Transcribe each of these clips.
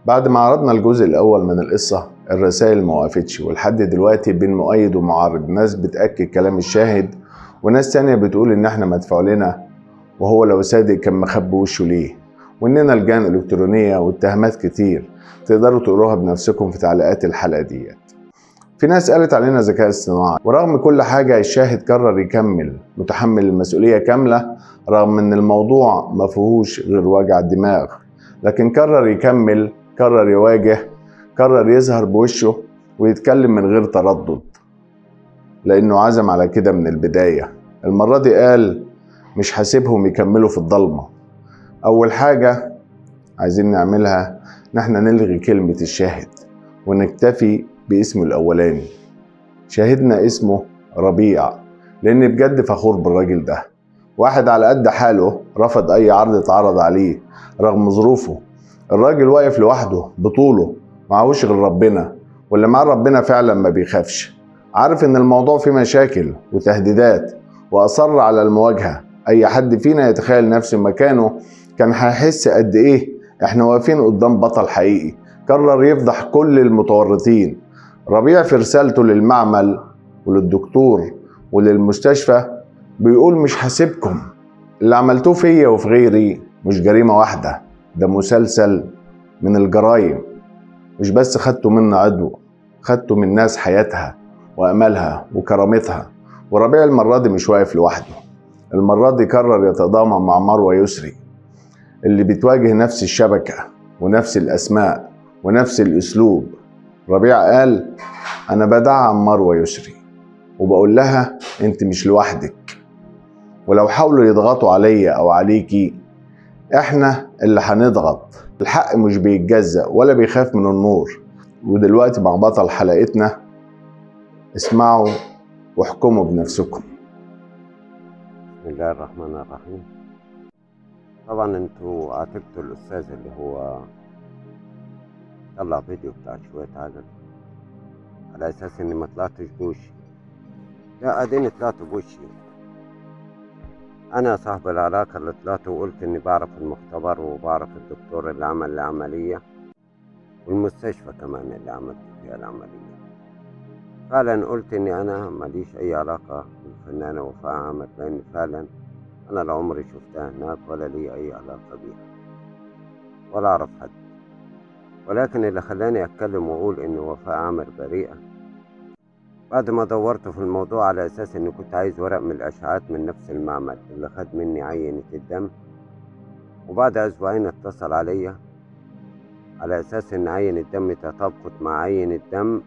بعد ما عرضنا الجزء الأول من القصة الرسائل ما وقفتش، ولحد دلوقتي بين مؤيد ومعارض، ناس بتأكد كلام الشاهد وناس تانية بتقول إن احنا مدفوع لنا، وهو لو صادق كان مخبي وشه ليه، وإننا لجان إلكترونية واتهامات كتير تقدروا تقروها بنفسكم في تعليقات الحلقة ديت. في ناس قالت علينا ذكاء اصطناعي، ورغم كل حاجة الشاهد قرر يكمل متحمل المسؤولية كاملة، رغم ان الموضوع ما فيهوش غير وجع دماغ، لكن قرر يكمل، قرر يواجه، قرر يظهر بوشه ويتكلم من غير تردد، لانه عزم على كده من البداية. المرة دي قال مش هسيبهم يكملوا في الضلمة. اول حاجة عايزين نعملها ان احنا نلغي كلمة الشاهد ونكتفي باسمه الأولاني. شاهدنا اسمه ربيع، لأن بجد فخور بالراجل ده، واحد على قد حاله رفض أي عرض اتعرض عليه رغم ظروفه. الراجل واقف لوحده بطوله، معهوش غير ربنا، واللي مع ربنا فعلا ما بيخافش. عارف إن الموضوع فيه مشاكل وتهديدات، وأصر على المواجهة. أي حد فينا يتخيل نفسه مكانه كان هيحس قد إيه إحنا واقفين قدام بطل حقيقي قرر يفضح كل المتورطين. ربيع في رسالته للمعمل وللدكتور وللمستشفى بيقول مش هسيبكم، اللي عملتوه فيا وفي غيري مش جريمة واحدة، ده مسلسل من الجرايم. مش بس خدتوا منا عضو، خدتوا من ناس حياتها وأملها وكرامتها. وربيع المرة دي مش واقف لوحده، المرة دي قرر يتضامن مع مروة يسري اللي بتواجه نفس الشبكة ونفس الأسماء ونفس الأسلوب. ربيع قال أنا بدعم مروة يسري وبقول لها أنت مش لوحدك، ولو حاولوا يضغطوا عليا أو عليكي إحنا اللي هنضغط. الحق مش بيتجزأ ولا بيخاف من النور. ودلوقتي مع بطل حلقتنا، اسمعوا واحكموا بنفسكم. بسم الله الرحمن الرحيم. طبعا انتوا عاتبتوا الأستاذ اللي هو طلع فيديو بتاع شوية عجل على أساس إني ما طلعتش بوشي. لا، أديني طلعت بوشي. أنا صاحب العلاقة اللي طلعت وقلت إني بعرف المختبر وبعرف الدكتور اللي عمل العملية والمستشفى كمان اللي عملت فيها العملية. فعلا قلت إني أنا ماليش أي علاقة بالفنانة وفاء عامر، لأن فعلا أنا لا عمري شفتها هناك ولا لي أي علاقة بيها ولا أعرف حد. ولكن اللي خلاني أتكلم وأقول إن وفاء عامر بريئة، بعد ما دورت في الموضوع على أساس إني كنت عايز ورق من الأشعاعات من نفس المعمل اللي خد مني عينة الدم، وبعد أسبوعين اتصل عليا على أساس إن عينة الدم تطابقت مع عينة دم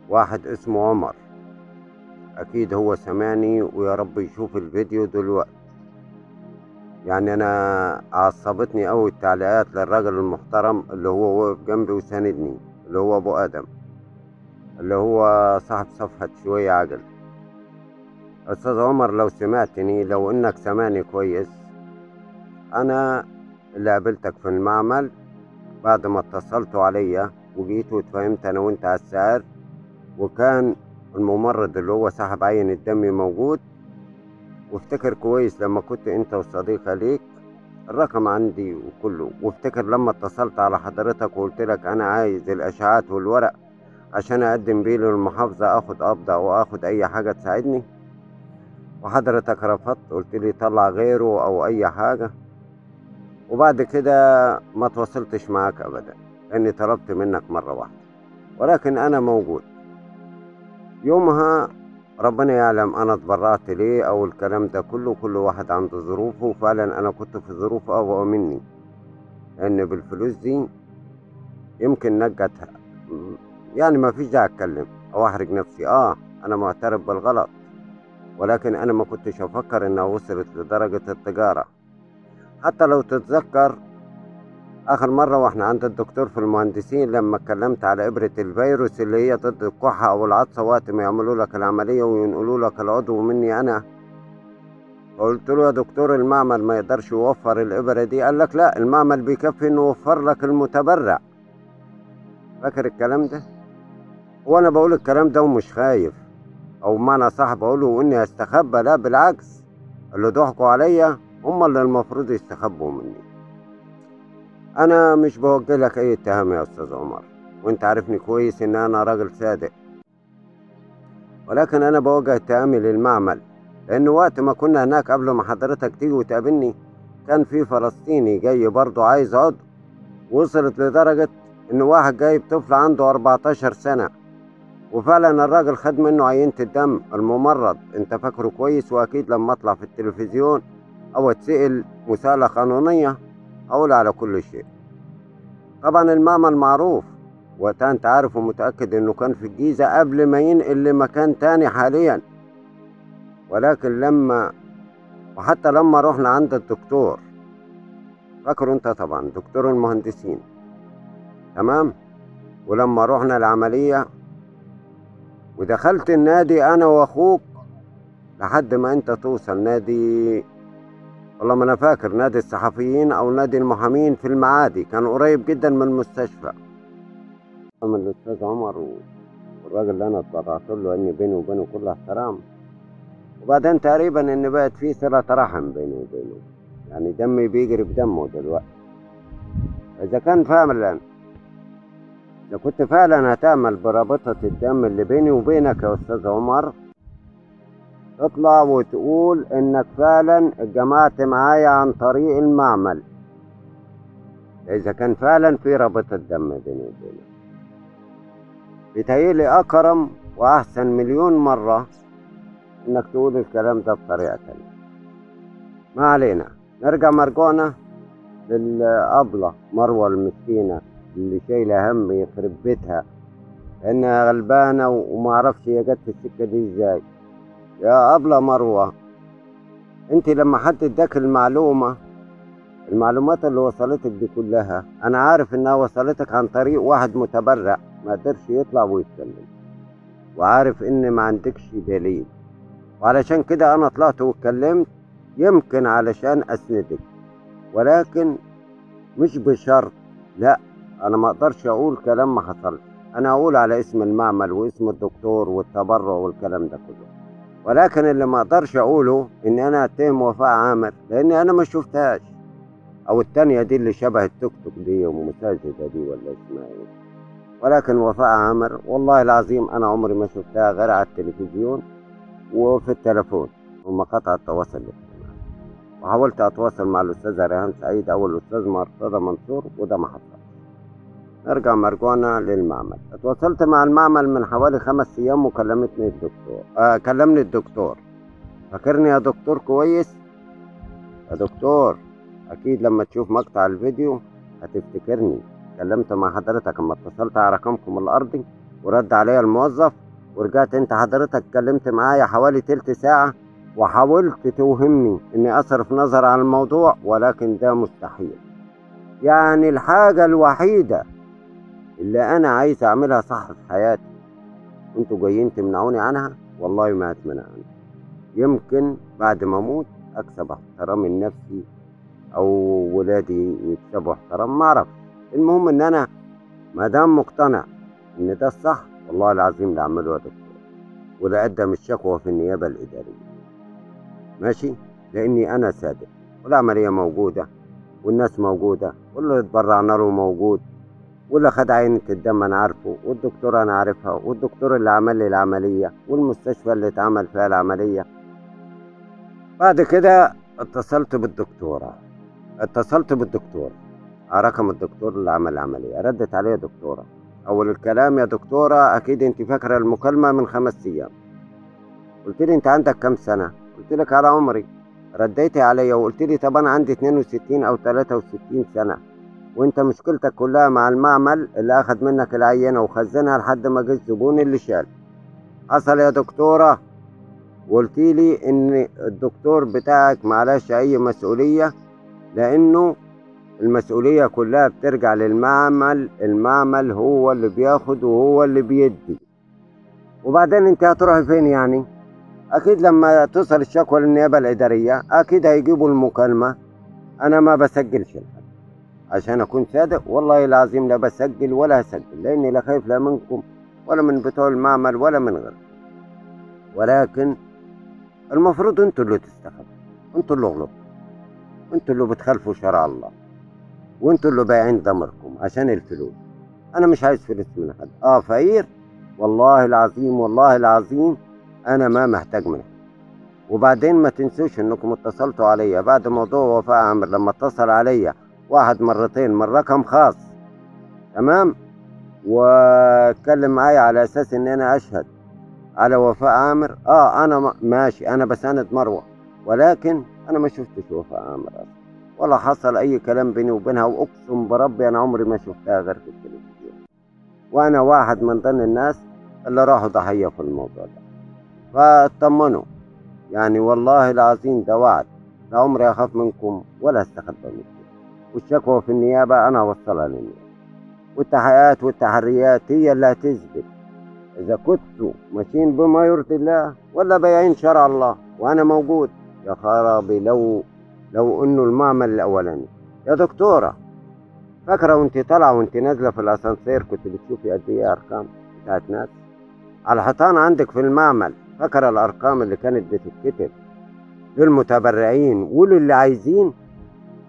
واحد اسمه عمر. أكيد هو سمعني، ويا رب يشوف الفيديو دلوقتي. يعني أنا عصبتني أوي التعليقات للراجل المحترم اللي هو وقف جنبي وساندني، اللي هو أبو آدم، اللي هو صاحب صفحة شوية عجل. أستاذ عمر لو سمعتني، لو إنك سمعني كويس، أنا اللي قابلتك في المعمل بعد ما اتصلتوا عليا وجيت واتفاهمت أنا وأنت على السعر، وكان الممرض اللي هو سحب عين الدم موجود. وافتكر كويس لما كنت انت وصديقة ليك، الرقم عندي وكله. وافتكر لما اتصلت على حضرتك وقلت لك انا عايز الاشعاعات والورق عشان اقدم بيه للمحافظة، اخد قبضة او اخد اي حاجة تساعدني، وحضرتك رفضت، قلت لي طلع غيره او اي حاجة. وبعد كده ما تواصلتش معاك ابدا، لاني طلبت منك مرة واحدة، ولكن انا موجود. يومها ربنا يعلم انا اتبرعت ليه او الكلام ده كله، كل واحد عنده ظروفه، وفعلا انا كنت في ظروف اقوى مني، لان بالفلوس دي يمكن نجتها. يعني ما فيش داعي اتكلم او احرج نفسي. انا معترف بالغلط، ولكن انا ما كنتش افكر انها وصلت لدرجة التجارة. حتى لو تتذكر اخر مرة واحنا عند الدكتور في المهندسين، لما اتكلمت على ابرة الفيروس اللي هي ضد الكحة او العطسة وقت ما يعملوا لك العملية وينقلوا لك العضو مني انا، قلت له يا دكتور المعمل ما يقدرش يوفر الابرة دي. قال لك لا، المعمل بيكفي انه يوفر لك المتبرع. فاكر الكلام ده؟ وانا بقول الكلام ده ومش خايف، او معنى صح بقوله اني هستخبى، لا بالعكس، اللي ضحكوا عليا هم اللي المفروض يستخبوا مني. أنا مش بوجه لك أي اتهام يا أستاذ عمر، وأنت عارفني كويس إن أنا راجل صادق، ولكن أنا بوجه اتهامي للمعمل، لأن وقت ما كنا هناك قبل ما حضرتك تيجي وتقابلني كان في فلسطيني جاي برضه عايز عضو، وصلت لدرجة إن واحد جايب طفل عنده 14 سنة، وفعلا الراجل خد منه عينة الدم. الممرض انت فاكره كويس، واكيد لما اطلع في التلفزيون او اتسأل مسألة قانونية اقول على كل شيء. طبعا المعمل معروف، وقتها انت عارف ومتأكد انه كان في الجيزة قبل ما ينقل لمكان تاني حاليا. ولكن لما وحتى لما رحنا عند الدكتور، فاكره انت طبعا دكتور المهندسين، تمام؟ ولما رحنا العملية ودخلت النادي انا واخوك لحد ما انت توصل نادي، والله ما انا فاكر، نادي الصحفيين او نادي المحامين في المعادي، كان قريب جدا من المستشفى. من الاستاذ عمر والراجل اللي انا اتبرعت له اني بيني وبينه كل احترام، وبعدين تقريبا ان بقت في صلة رحم بيني وبينه، يعني دمي بيجري بدمه دلوقتي. اذا كان فعلا، إذا كنت فعلا هتعمل برابطة الدم اللي بيني وبينك يا أستاذ عمر، تطلع وتقول إنك فعلا اتجمعت معايا عن طريق المعمل، إذا كان فعلا في رابطة دم بيني وبينك. بيتهيألي أكرم وأحسن مليون مرة إنك تقول الكلام ده بطريقة تانية. ما علينا، نرجع مرجعنا للأبلة مروة المسكينة اللي شايلة هم يخرب بيتها لأنها غلبانة وما عرفش هي جت في السكة دي ازاي. يا أبلة مروة، انت لما حد اداك المعلومة، المعلومات اللي وصلتك دي كلها انا عارف انها وصلتك عن طريق واحد متبرع ما قدرش يطلع ويتكلم، وعارف ان ما عندكش دليل، وعلشان كده انا طلعت واتكلمت، يمكن علشان اسندك، ولكن مش بشرط. لا، انا ما اقدرش اقول كلام ما حصلش، انا اقول على اسم المعمل واسم الدكتور والتبرع والكلام ده كله، ولكن اللي ما اقدرش اقوله ان انا اتهم وفاء عامر لان انا ما شفتهاش، او التانية دي اللي شبه التوك توك دي ومساجدة دي ولا اسمها ايه. ولكن وفاء عامر والله العظيم انا عمري ما شفتها غير على التلفزيون وفي التلفون ومقاطع التواصل الاجتماعي، وحاولت اتواصل مع الاستاذة ريهام سعيد او الاستاذ مرتضى منصور وده ما حصل. نرجع مرجعنا للمعمل. اتواصلت مع المعمل من حوالي 5 ايام وكلمتني الدكتور، كلمني الدكتور. فاكرني يا دكتور كويس؟ يا دكتور اكيد لما تشوف مقطع الفيديو هتفتكرني، اتكلمت مع حضرتك اما اتصلت على رقمكم الارضي ورد عليا الموظف، ورجعت انت حضرتك اتكلمت معايا حوالي تلت ساعة وحاولت توهمني اني اصرف نظر عن الموضوع، ولكن ده مستحيل. يعني الحاجة الوحيدة اللي انا عايز اعملها صح في حياتي انتوا جايين تمنعوني عنها، والله ما هتمنع عنها. يمكن بعد ما اموت اكسب احترامي النفسي او ولادي يكسبوا احترام، ما اعرف. المهم ان انا ما دام مقتنع ان ده الصح والله العظيم لا اعمله يا دكتور، ولا اقدم الشكوى في النيابه الاداريه، ماشي؟ لاني انا صادق، والعمليه موجوده والناس موجوده واللي اتبرعنا له موجود، واللي خد عينة الدم انا عارفه، والدكتور انا عارفها، والدكتور اللي عمل لي العمليه، والمستشفى اللي اتعمل فيها العمليه. بعد كده اتصلت بالدكتوره، اتصلت بالدكتور على رقم الدكتور اللي عمل العمليه، ردت عليا دكتوره. اول الكلام يا دكتوره اكيد انت فاكره المكالمه من 5 ايام. قلت لي انت عندك كام سنه؟ قلت لك على عمري. رديتي عليا وقلت لي طب انا عندي 62 او 63 سنه، وانت مشكلتك كلها مع المعمل اللي اخد منك العينه وخزنها لحد ما جه الزبون اللي شال. حصل يا دكتوره؟ وقلتي لي ان الدكتور بتاعك معلش اي مسؤوليه، لانه المسؤوليه كلها بترجع للمعمل، المعمل هو اللي بياخد وهو اللي بيدي. وبعدين انت هتروحي فين يعني؟ اكيد لما تصل الشكوى للنيابه الاداريه اكيد هيجيبوا المكالمه. انا ما بسجلش الحد عشان اكون صادق، والله العظيم لا بسجل ولا هسجل، لاني لا خايف لا منكم ولا من بتوع المعمل ولا من غيركم. ولكن المفروض انتوا اللي تستخدموا، انتوا اللي غلطتوا، انتوا اللي بتخالفوا شرع الله. وانتوا اللي بايعين ضميركم عشان الفلوس. انا مش عايز فلوس من حد، فقير والله العظيم، والله العظيم انا ما محتاج منها. وبعدين ما تنسوش انكم اتصلتوا عليا بعد موضوع وفاء عامر، لما اتصل عليا واحد مرتين من رقم خاص، تمام، واتكلم معايا على اساس ان انا اشهد على وفاء عامر. انا ماشي، انا بساند مروه، ولكن انا ما شفتش وفاء عامر اصلا، ولا حصل اي كلام بيني وبينها، واقسم بربي انا عمري ما شفتها غير في التلفزيون، وانا واحد من ضمن الناس اللي راحوا ضحيه في الموضوع ده. فاطمنوا يعني، والله العظيم ده وعد، لا عمري اخاف منكم ولا استخبى منكم. والشكوى في النيابه انا هوصلها للنيابه، والتحقيقات والتحريات هي اللي هتثبت اذا كنتوا ماشيين بما يرضي الله ولا بايعين شرع الله. وانا موجود يا خرابي. لو انه المعمل الاولاني يا دكتوره، فاكره وانت طالعه وانت نازله في الاسانسير كنت بتشوفي قد ايه ارقام بتاعت ناس على الحيطان عندك في المعمل؟ فاكره الارقام اللي كانت بتتكتب للمتبرعين وللي عايزين؟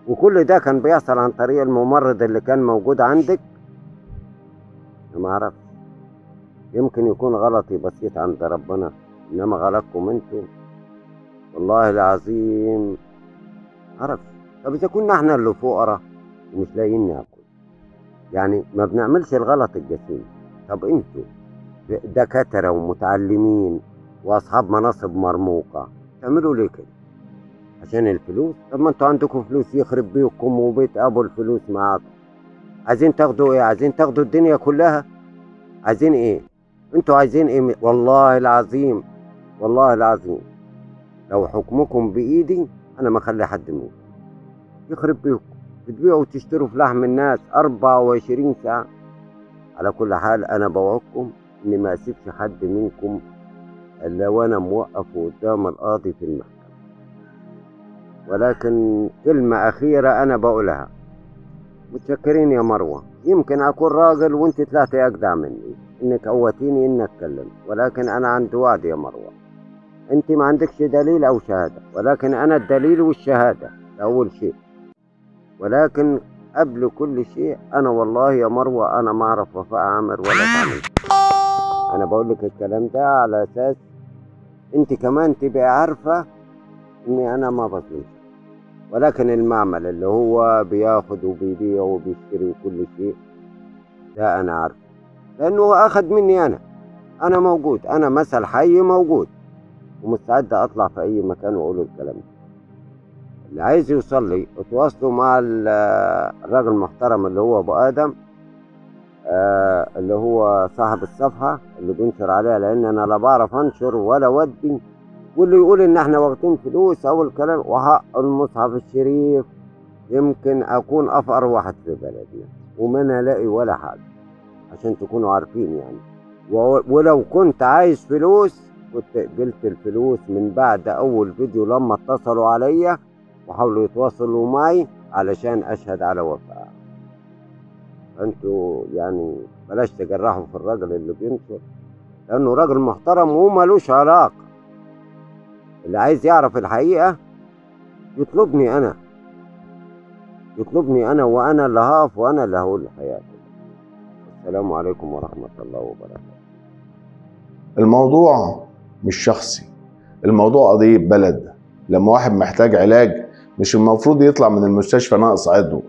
وكل ده كان بيحصل عن طريق الممرض اللي كان موجود عندك. ما اعرفش، يمكن يكون غلطي بسيط عند ربنا، انما غلطكم انتوا والله العظيم عرف. طب اذا كنا احنا اللي فقراء ومش لاقيين ناكل، يعني ما بنعملش الغلط الجسيم، طب انتوا دكاتره ومتعلمين واصحاب مناصب مرموقه تعملوا ليه كده؟ عشان الفلوس؟ طب ما انتوا عندكم فلوس، يخرب بيكم وبيت ابو الفلوس معاكم. عايزين تاخدوا ايه؟ عايزين تاخدوا الدنيا كلها؟ عايزين ايه؟ انتوا عايزين ايه؟ والله العظيم، والله العظيم لو حكمكم بايدي انا ما اخلي حد منكم. يخرب بيكم، بتبيعوا وتشتروا في لحم الناس 24 ساعة. على كل حال انا بوعدكم اني ما اسيبش حد منكم الا وانا موقف قدام القاضي في المحكمة. ولكن كلمة أخيرة أنا بقولها، متشكرين يا مروة، يمكن أكون راجل وأنت طلعتي أجدع مني، إنك قوتيني إني أتكلم، ولكن أنا عندي وعد يا مروة. أنت ما عندكش دليل أو شهادة، ولكن أنا الدليل والشهادة ده أول شيء. ولكن قبل كل شيء أنا والله يا مروة أنا ما أعرف وفاء عامر ولا تعمل. أنا بقول لك الكلام ده على أساس أنت كمان تبقي عارفة إني أنا ما بظلمش، ولكن المعمل اللي هو بياخد وبيبيع وبيشتري وكل شيء ده أنا عارفه، لأنه أخد مني أنا. أنا موجود، أنا مثل حي موجود، ومستعد أطلع في أي مكان وأقول الكلام ده. اللي عايز يوصل لي اتواصلوا مع الراجل المحترم اللي هو أبو آدم، اللي هو صاحب الصفحة اللي بينشر عليها، لأن أنا لا بعرف أنشر ولا ودي. واللي يقول إن إحنا واخدين فلوس أو الكلام، وحق المصحف الشريف يمكن أكون أفقر واحد في بلدنا وما نلاقي ولا حاجة، عشان تكونوا عارفين يعني. ولو كنت عايز فلوس كنت قبلت الفلوس من بعد أول فيديو لما اتصلوا عليا وحاولوا يتواصلوا معي علشان أشهد على وفاء. فأنتوا يعني بلاش تجرحوا في الراجل اللي بينشر، لأنه راجل محترم ومالوش علاقة. اللي عايز يعرف الحقيقة يطلبني أنا، يطلبني أنا، وأنا اللي هقف وأنا اللي هقول الحقيقة. السلام عليكم ورحمة الله وبركاته. الموضوع مش شخصي، الموضوع قضية بلد. لما واحد محتاج علاج مش المفروض يطلع من المستشفى ناقص عضو،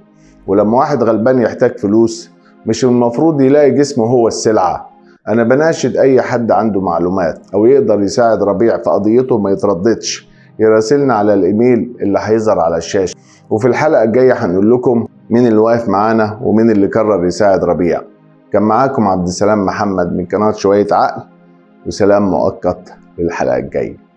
ولما واحد غلبان يحتاج فلوس مش المفروض يلاقي جسمه هو السلعة. أنا بناشد أي حد عنده معلومات أو يقدر يساعد ربيع في قضيته ما يترددش، يراسلنا على الإيميل اللي هيظهر على الشاشة. وفي الحلقة الجاية هنقول لكم مين اللي واقف معانا ومين اللي قرر يساعد ربيع. كان معاكم عبد السلام محمد من قناة شوية عقل، وسلام مؤقت للحلقة الجاية.